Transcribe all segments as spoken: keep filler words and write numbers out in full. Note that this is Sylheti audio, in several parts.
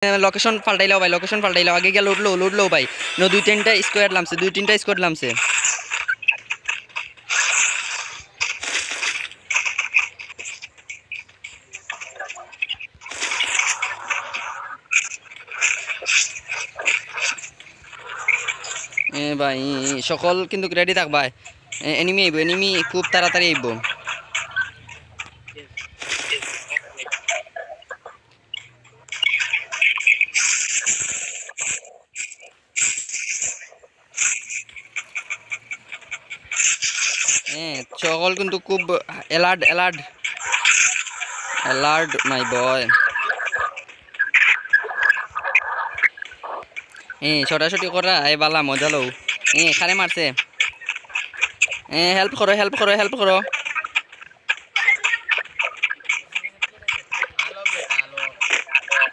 এ, location পাল্টাইলাও ভাই, location পাল্টাইলাও। আগে গিয়া loot লও, loot লও ভাই। নো, দুই তিনটা squad লামছে, দুই তিনটা squad লামছে। এ ভাই, সকল কিন্তু ready থাকবায়। এ, enemy আইবো, enemy খুব তাড়াতাড়ি আইবো। এ, সকল কিন্তু খুব alert, alert, alert my boy। এ, ছুটাছুটি করা, এ, বালা মজা লও। এ, কারে মারছে? এ, help করো, help করো, help করো।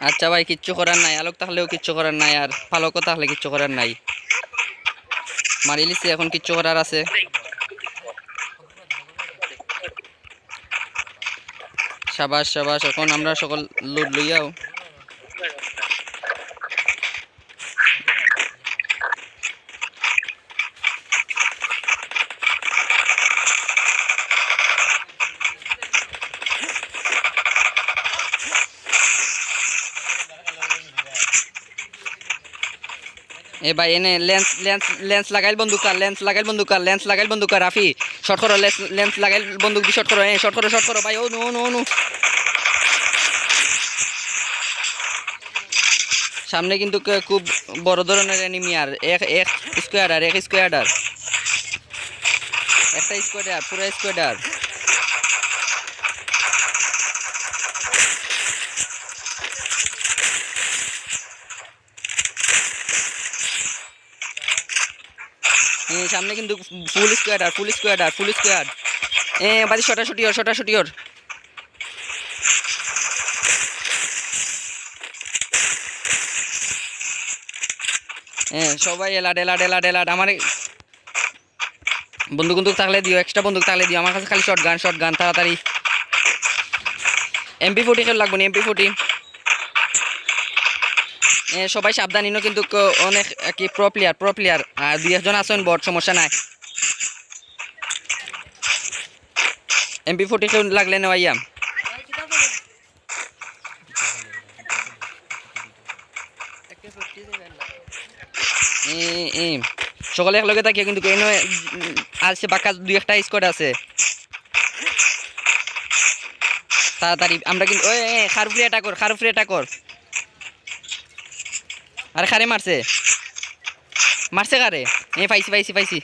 আচ্ছা ভাই, কিচ্ছু করার নাই, আলোক থাকলেও কিচ্ছু করার নাই, আর ফালকও থাকলে কিচ্ছু করার নাই। মারিলিছে, এখন কিচ্ছু করার আছে? সাবাস, সাবাস, এখন আমরা সকল loot লইয়াও। এ ভাই, এনে lens, lens, lens লাগাইল বন্দুক আর, lens লাগাইল বন্দুক আর, lens লাগাইল বন্দুক আর, রাফি, shot করো, lens, lens লাগাইল বন্দুক দি shot করো, এ, shot করো, shot করো ভাই, অনু, অনু, অনু। সামনে কিন্তু কে-, খুব বড় ধরনের enemy আর, এক, এক squad আর, এক squad আর। একটা squad আর, পুরা squad আর। এ, সামনে কিন্তু full squad আর, full squad আর, full squad। এ, বাড়ি ছুটাছুটি ওর, ছুটাছুটি ওর। এ, সবাই alert, alert, alert, alert। আমার বন্দুক বন্দুক থাকলে দিও, extra বন্দুক থাকলে দিও। আমার কাছে খালি shotgun, shotgun, তাড়াতাড়ি। এমপি ফোর্টি কেউ লাগবো নি, এমপি ফোর্টি। এ, সবাই সাবধান, ইনো কিন্তু ক-, অনেক, এ, কি pro player, pro player। আর দুই একজন আছেন bot, সমস্যা নাই। এমপি ফোর্টি কেউ লাগলে নেওয়াইয়া। এ, এ, এ। সকলে একলগে থাকিও কিন্তু, কেন, উম, আছে বাক্কা দুই একটা squad আছে। তাড়াতাড়ি আমরা কিন্তু, ওই, এ, কার উপরে attack কর, কার উপরে attack কর। আরে কারে মারছে? মারছে কারে? এ, পাইছি, পাইছি, পাইছি।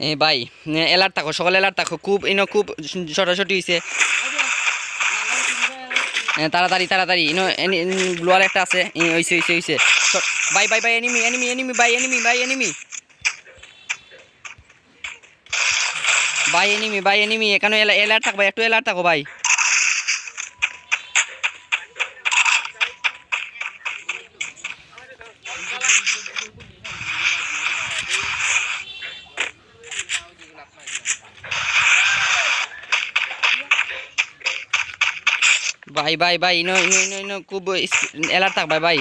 এ ভাই, এ, alert থাকো, সকলে alert থাকো। খুব, ইনো খুব ছুটাছুটি হইছে। এ, তাড়াতাড়ি, তাড়াতাড়ি। ইনো এনি-, এনি-, blower একটা আছে। এ, হইছে, হইছে, হইছে। শ-, ভাই, ভাই, ভাই, enemy, enemy, enemy, ভাই, enemy, ভাই, enemy। ভাই, enemy, ভাই, enemy। এখানে এলা-, alert থাকো ভাই, একটু alert থাকো ভাই। ভাই, ভাই, ভাই, ইনো, ইনো, ইনো, ইনো, খুব ইস-, alert থাক ভাই, ভাই।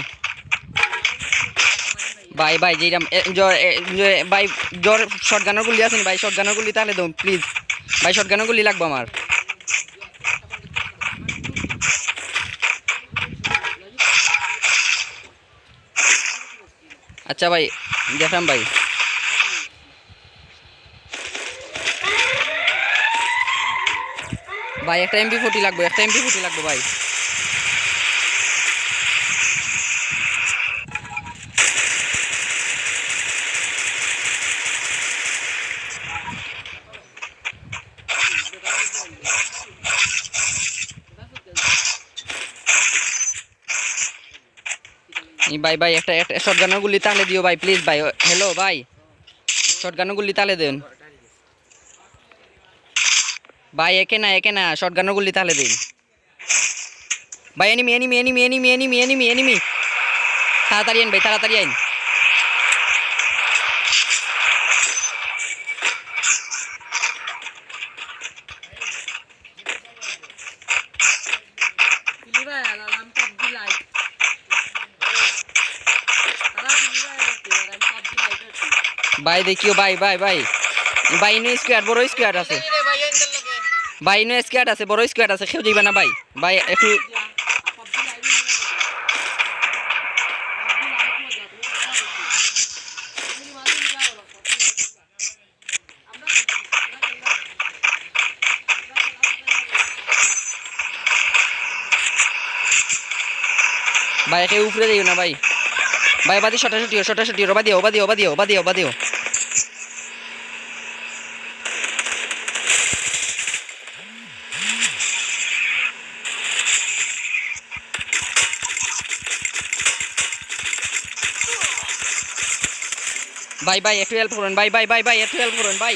ভাই, ভাই, যেরাম, এ, জ-, এ, জ-, ভাই, জোর shotgun-র গুলি আছে নি ভাই? Shotgun-র গুলি তাহলে দেও, please। ভাই, shotgun-র গুলি লাগবো আমার। আচ্ছা ভাই, দেখলাম ভাই। ভাই, একটা এমপি ফোর্টি লাগবো, একটা এমপি ফোর্টি লাগবো ভাই। ই ভাই, ভাই, একটা, একটা শটগানর গুলি তাহলে দিও ভাই, প্লিজ ভাই। হ্যালো ভাই, শটগানর গুলি তাহলে দেন ভাই। একে না, একে না, শটগানর গুলি তাহলে দেন ভাই। Enemy, enemy, enemy, enemy, enemy, enemy, enemy. তাড়াতাড়ি আইন ভাই, তাড়াতাড়ি আইন। ভাই দেখিও ভাই, ভাই, ভাই। ভাই, ইনো স্কোয়াড, বড় স্কোয়াড আছে। ভাই, ইনো স্কোয়াড আছে, বড় স্কোয়াড আছে, কেউ যাইবা না ভাই। ভাই, একটু ভাই, একে উপরে যাইও না ভাই। ভাই, বাদি শটাশটি, শটাশটি, ওবা দিও, ওবা দিও, ওবা দিও, ওবা দিও, ওবা দিও। ভাই, ভাই, একটু হেল্প করুন ভাই, ভাই, ভাই, ভাই, একটু হেল্প করুন ভাই।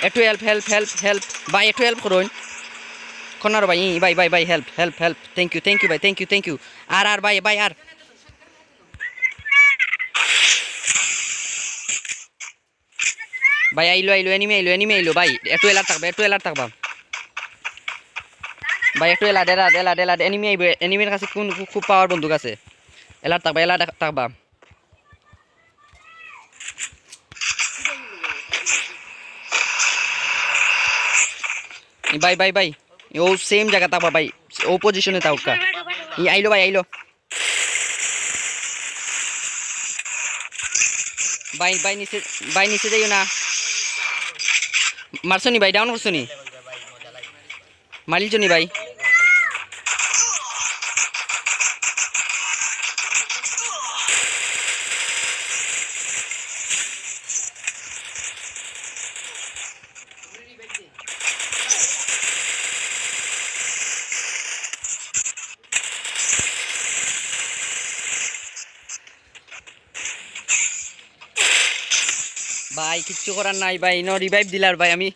একটু হেল্প, হেল্প, হেল্প, হেল্প। ভাই, একটু হেল্প করুন। কনার ভাই, ই, ভাই, ভাই, ভাই, help, help, help. Thank you, thank you ভাই, থ্যাংক ইউ, থ্যাংক ইউ। আর, আর ভাই, ভাই, আর। ভাই, আইলো, আইলো, এনিমি আইলো, এনিমি আইলো ভাই। একটু এলার্ট থাকবা, একটু এলার্ট থাকবা। ভাই, একটু alert, alert, alert, alert. Enemy আইবো, এনিমির কাছে কোন, খুব পাওয়ার বন্দুক আছে। এলার্ট থাকবা, এলার্ট থাকবা। ভাই, ভাই, ভাই, ও সেম জায়গা থাকবা ভাই, ও পজিশনে থাকবা। ই আইলো ভাই, আইলো। ভাই, ভাই, নিচে, ভাই, নিচে যাইও না। মারছো নি ভাই, ডাউন করছো নি? মারিলছো নি ভাই? ভাই, কিচ্ছু করার নাই ভাই, ইনো রিভাইভ দিলার ভাই। আমি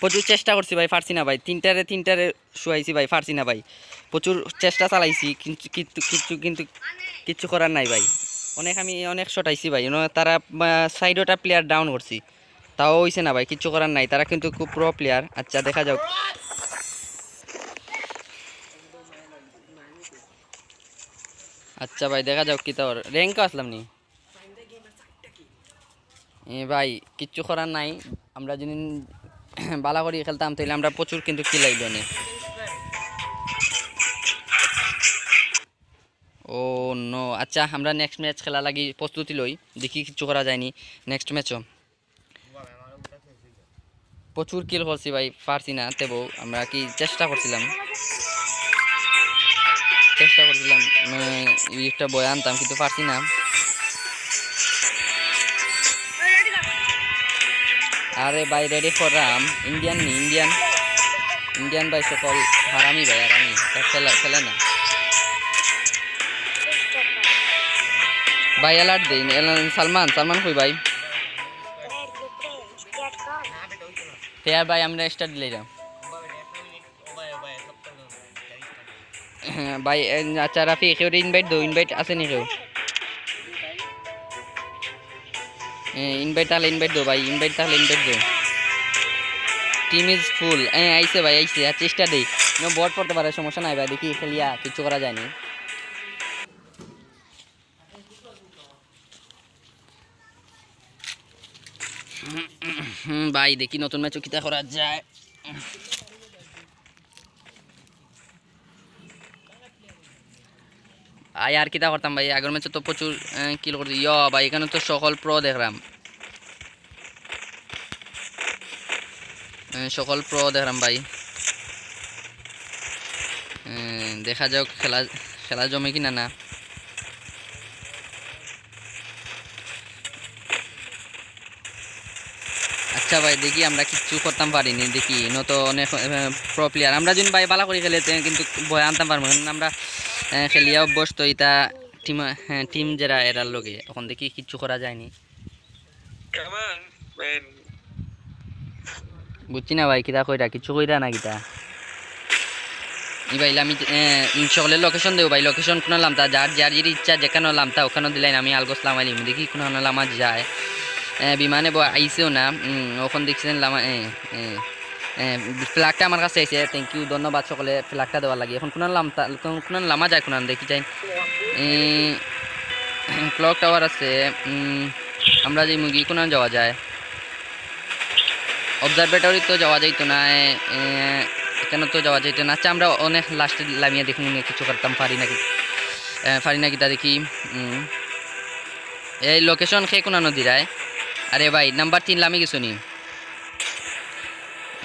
প্রচুর চেষ্টা করছি ভাই, পারছি না ভাই। তিনটারে, তিনটারে শুয়াইছি ভাই, পারছি না ভাই। প্রচুর চেষ্টা চালাইছি, কিন্তু, কিন্তু, কিন্তু, কিন্তু কিচ্ছু করার নাই ভাই। অনেক, আমি অনেক শট আইছি ভাই। ইনো তারা, আহ, সাইডোটা প্লেয়ার ডাউন করছি, তাও হইছে না ভাই, কিচ্ছু করার নাই। তারা কিন্তু খুব প্রো প্লেয়ার। আচ্ছা, দেখা যাক। আচ্ছা ভাই, দেখা যাক কিতা অর। র‍্যাঙ্কো আসলাম নি? এ ভাই, কিচ্ছু করার নাই। আমরা যদি বালা করি খেলতাম, তাইলে আমরা প্রচুর কিন্তু কিল আইলো নে। ও নো, আচ্ছা, আমরা নেক্সট ম্যাচ খেলা লাগি প্রস্তুতি লই, দেখি কিচ্ছু করা যায়নি নেক্সট ম্যাচও। প্রচুর কিল করছি ভাই, পারছি না। তেবু আমরা কি চেষ্টা করছিলাম, চেষ্টা করছিলাম, মানে, এই একটা বয়া আনতাম, কিন্তু পারছি না। আরে ভাই, রেডি করাম। ইন্ডিয়ান নি, ইন্ডিয়ান, ইন্ডিয়ান ভাই সকল হারামি ভাই, হারামি। তা খেলে, খেলে না। ভাই, অ্যালার্ট দেইন। এলা-, সালমান, সালমান কই ভাই? তে আর ভাই, আমরা স্টার্ট দিলাইলাম। হ্যাঁ, ভাই, এ, আচ্ছা, রাফি, কেউ ইনভাইট দেও, ইনভাইট আছে নি কেউ? এ, ইনভাইট থাকলে ইনভাইট দেও ভাই, ইনভাইট থাকলে ইনভাইট দেও। Team is full। এ, আইছে ভাই, আইছে। আচ্ছা, স্টার্ট দেই। নো, বট পড়তে পারে, সমস্যা নাই ভাই, দেখি খেলিয়া কিচ্ছু করা যায়নি। হুম, ভাই, দেখি নতুন ম্যাচও কিতা করা যায়। আই আর কিতা করতাম ভাই, আগর ম্যাচে তো প্রচুর, আহ, কিল করছি। ইয়া ভাই, এখানে তো সকল প্রো দেখলাম। আহ, সকল প্রো দেখলাম ভাই। আহ, দেখা যাক খেলা, খেলা জমে কিনা না। আচ্ছা ভাই, দেখি আমরা কিচ্ছু করতাম পারিনি, দেখি ইনো তো অনেক, আহ, প্রো প্লেয়ার। আমরা যদি ভাই বালা করি খেলে, তে কিন্তু ভয় আনতাম পারবো, কারণ আমরা, আহ, খেলিয়া অভ্যস্ত, ইতা টিম, হ্যাঁ, টিম যেরা এরার লগে, অখন দেখি কিচ্ছু করা যায়নি। বুঝছি না ভাই, কিতা কইরা, কিচ্ছু কইরা না কিতা? ই ভাই, আমি, এ, উম, সকলে লোকেশন দেও ভাই, লোকেশন কুনান লামতা, যার, যার যের ইচ্ছা যেখানো লামতা, ওখানো দিলাইন, আমি আলগোস লামাইলিমু, দেখি কুনানো লামা যায়। এ, বিমানে ব-, আইছেও না, উম, অখন দেখছেন লামা, এ, এ, এ, ফ্ল্যাগটা আমার কাছে আইছে, thank you, ধন্যবাদ সকলে ফ্ল্যাগটা দেওয়ার লাগি। অখন কুনান লামতা, কুন-, কুনান লামা যায়, কুনান দেখি যাই। এ, ক্লক টাওয়ার আছে, উম, আমরা যে মুগি কুনান যাওয়া যায়। অবজারভেটরি তো যাওয়া যাইতো না, এ, এ, এখানে তো যাওয়া যাইতো না। আচ্ছা, আমরা অনেক লাস্টে লামিয়া দেখি মনে কিছু করতাম পারি নাকি, এ, পারি নাকি তা দেখি। উম, এই লোকেশন খে কুনানো দিরায়? আরে ভাই, নাম্বার তিন লামি গেছো নি?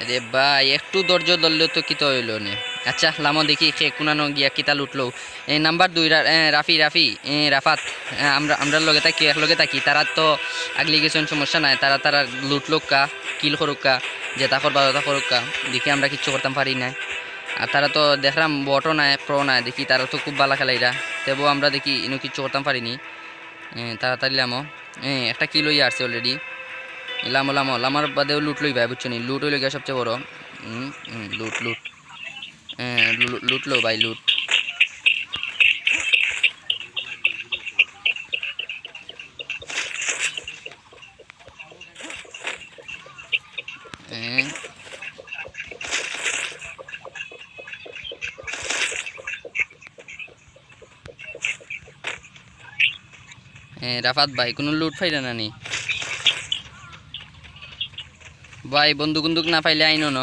আরে ভাই, একটু ধৈর্য ধরলেও তো কিতা হইলো নে। আচ্ছা, লামো দেখি খে কুনানো গিয়া কিতা লুটলো। এ, নাম্বার দুই রা-, এ, রাফি, রাফি, এ, রাফাত, এ, আমরা, আমরার লগে থাকি, এক লগে থাকি। তারা তো আগলি গেছেন, সমস্যা নাই। তারা, তারা লুট লোক্কা, কিল করুক্কা, যেটা করবা, ওটা করুক্কা। দেখি আমরা কিচ্ছু করতাম পারি নাই। আর তারা তো দেখলাম বটও নাই, প্রো নাই। দেখি তারা তো খুব ভালা খেলাইরা। তেবু আমরা দেখি ইনো কিচ্ছু করতাম পারিনি। এ, তাড়াতাড়ি লামো। এ, একটা কিল হইয়া আসছে already। লামো, লামো, লামার বাদেও লুট লইবা, বুঝছো নি? লুট হইলো গিয়া সবচেয়ে বড়। হুম, হুম, লুট, লুট। এ, লু-, লুট লো ভাই, লুট। এ। এ, রাফাত ভাই, কুনু লুট পাইরা না নি? ভাই, বন্দুক উন্দুক না পাইলে আইনো ন।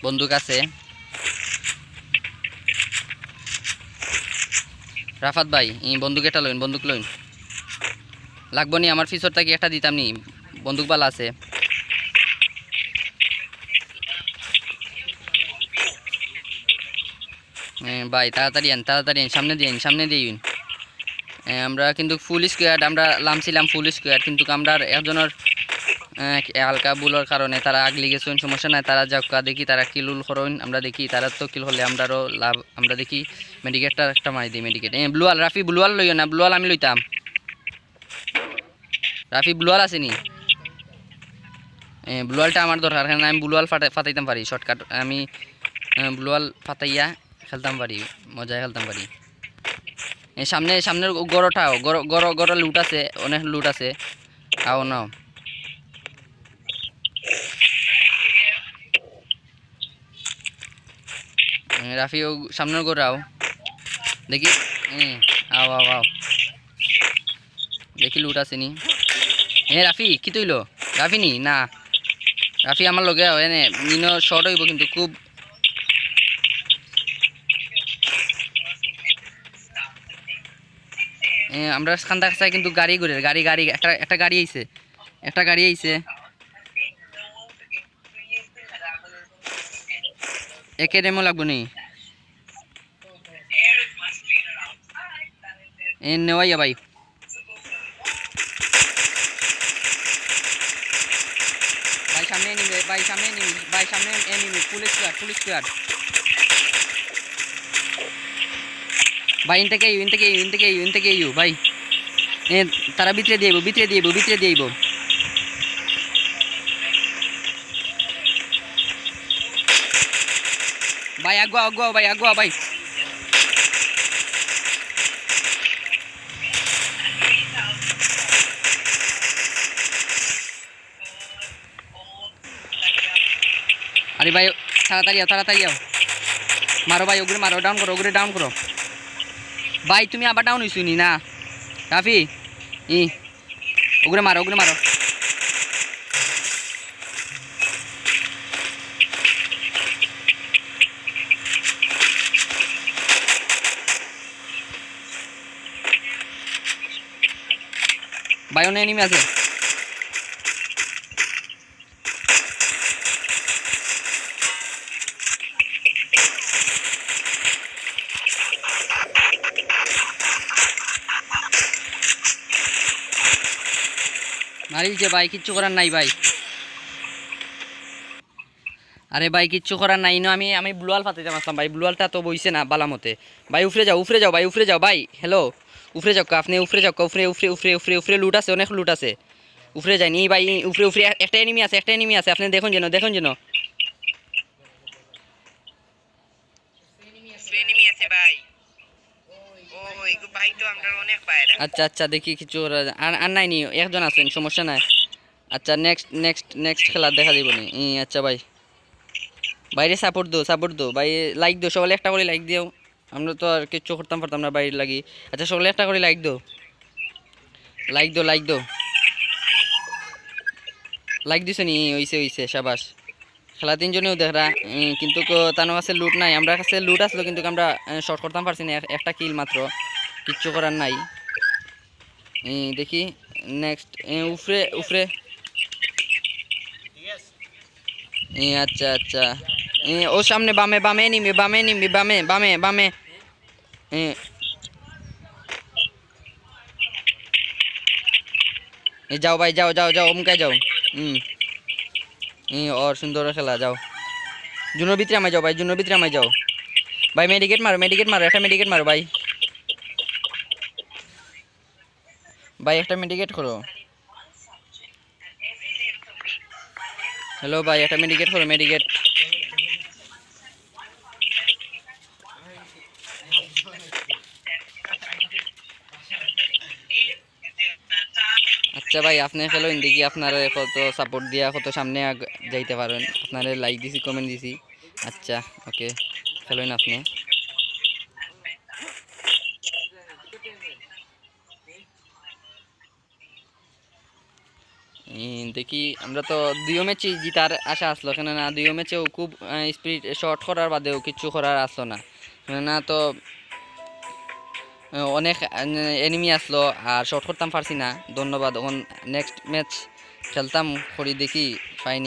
বন্দুক আছে। রাফাত ভাই, ই বন্দুক এটা লইন, বন্দুক লইন। লাগবো নি, আমার পিছর থাকি একটা দিতাম নি। বন্দুক বালা আছে। এ, ভাই, তাড়াতাড়ি আন, তাড়াতাড়ি আন, সামনে দিয়ে আন, সামনে দিয়ে আন। এ, আমরা কিন্তু ফুল স্কোয়াড, আমরা লামছিলাম ফুল স্কোয়াড, কিন্তু আমরা একজনের, এ, হালকা ভুলর কারণে তারা আগলি গেছেন, সমস্যা নাই, তারা যাউক্কা, দেখি তারা কিল উল করইন, আমরা দেখি তারা তো কিল করলে আমরারও লাভ, আমরা দেখি মেডিকেটটা একটা মারি দিই, মেডিকেট। এ, ব্লু ওয়াল, রাফি, ব্লু ওয়াল লইও না, ব্লু ওয়াল আমি লইতাম। রাফি, ব্লু ওয়াল আছে নি? এ, ব্লু ওয়ালটা আমার দরকার, কারণ আমি ব্লু ওয়াল ফাটা-, ফাটাইতাম পারি, শর্টকাট। আমি, এ, ব্লু ওয়াল ফাটাইয়া খেলতাম পারি, মজায় খেলতাম পারি। এ, সামনে, সামনের গরোটা, গরো, গরো, গরো লুট আছে, অনেক লুট আছে। আও নাও। এ, রাফি, ও সামনের গরো আও। দেখি, এ, আও, আও, আও। দেখি লুট আছে নি। এ, রাফি, কিতা অইলো? রাফি নি? না। রাফি আমার লগে আও, এনে, নিনো শর্ট অইবো কিন্তু খুব। এ, আমরা কান্দা কাছায় কিন্তু গাড়ি ঘুরের, গাড়ি, গাড়ি, একটা, একটা গাড়ি আইছে, একটা গাড়ি আইছে। একে ডেমো লাগবো নি? এ নেওয়াইয়া ভাই। ভাই, সামনে এনিমি, ভাই, সামনে এনিমি, ভাই, সামনে enemy, full squad, full squad. ভাই, ইনতে কেউ, ইনতে কেউ, ইনতে কেউ, ইনতে কেউ, ভাই। এ, তারা ভিতরে দিয়া আইবো, ভিতরে দিয়া আইবো, ভিতরে দিয়া আইবো। ভাই, আগুয়াও, আগুয়াও, ভাই, আগুয়াও, ভাই। আরে ভাই, তাড়াতাড়ি আও, তাড়াতাড়ি আও। মারো ভাই, ওগুরে মারো, ডাউন করো, ওগুরে ডাউন করো। ভাই, তুমি আবার ডাউন অইছো নি না? রাফি, ই, ওগুরে মারো, ওগুরে মারো। ভাই, অনে এনিমি আছে। মারিলছে ভাই, কিচ্ছু করার নাই ভাই। আরে ভাই, কিচ্ছু করার নাই, ইনো আমি, আমি blue wall ফাতাইতাম আসলাম ভাই, blue wallটা তো বইছে না বালা মতে। ভাই, উপরে যাও, উপরে যাও ভাই, উপরে যাও ভাই। হ্যালো, উপরে যাও, আপনে উপরে যাও, উপরে, উপরে, উপরে, উপরে, উপরে লুট আছে, অনেক লুট আছে। উপরে যাইনি ভাই, উপরে, উপরে এ-, একটা এনিমি আছে, একটা এনিমি আছে, আপনে দেখইন যেন, দেখইন যেন। উপরে এনিমি আছে ভাই। ওই গো ভাই, তো আমরা অনেক বাইরে। আচ্ছা, আচ্ছা, দেখি কিছু করা যায়। আর, আর নাই নি, একজন আছেন, সমস্যা নাই। আচ্ছা, নেক্সট, নেক্সট, নেক্সট খেলা দেখা দিব নি। ই, আচ্ছা ভাই, বাইরে সাপোর্ট দো, সাপোর্ট দো ভাই, লাইক দো, সকলে একটা করে লাইক দিও। আমরা তো আর কিচ্ছু করতাম পারতাম না বাইরে লাগি। আচ্ছা, সকলে একটা করে লাইক দো, লাইক দো, লাইক দো। লাইক দিছো নি? অইছে, অইছে, শাবাশ। খেলা তিনজনেও দেখরা, উম, কিন্তু ক-, তানোর কাছে লুট নাই। আমরা কাছে লুট আসলো, কিন্তু আমরা, আহ, শট করতাম পারছি না, এক-, একটা কিল মাত্র, কিচ্ছু করার নাই। উম, দেখি নেক্সট, উম, উপরে, উপরে। উম, আচ্ছা, আচ্ছা। উম, ও সামনে বামে, বামে এনিমি, বামে এনিমি, বামে, বামে, বামে। উম, এ যাও ভাই, যাও, যাও, যাও, অমুকায় যাও। হুম। ই, ওর সুন্দর খেলা, যাও। জুনোর ভিতরে আমায় যাও ভাই, জুনোর ভিতরে আমায় যাও। ভাই, মেডিকেট মারো, মেডিকেট মারো, একটা মেডিকেট মারো ভাই। ভাই, একটা মেডিকেট করো। হ্যালো ভাই, একটা মেডিকেট করো, মেডিকেট। আচ্ছা ভাই, আপনে খেলইন দেখি, আপনারে কত সাপোর্ট দিয়া কত সামনে আগ-, যাইতে পারেন। আপনারে লাইক দিছি, কমেন্ট দিছি। আচ্ছা, ওকে, খেলইন আপনে। ই, দেখি, আমরা তো দুইও ম্যাচে জিতার আশা আসলো, কেননা দুইও ম্যাচেও খুব, আহ, স্পিড শট করার বাদেও কিচ্ছু করার আসলো না, কেননা তো, আহ, অনেক, আহ, এনিমি আসলো আর শট করতাম পারছি না। ধন্যবাদ। এখন নেক্সট ম্যাচ খেলতাম করি, দেখি পাইনি।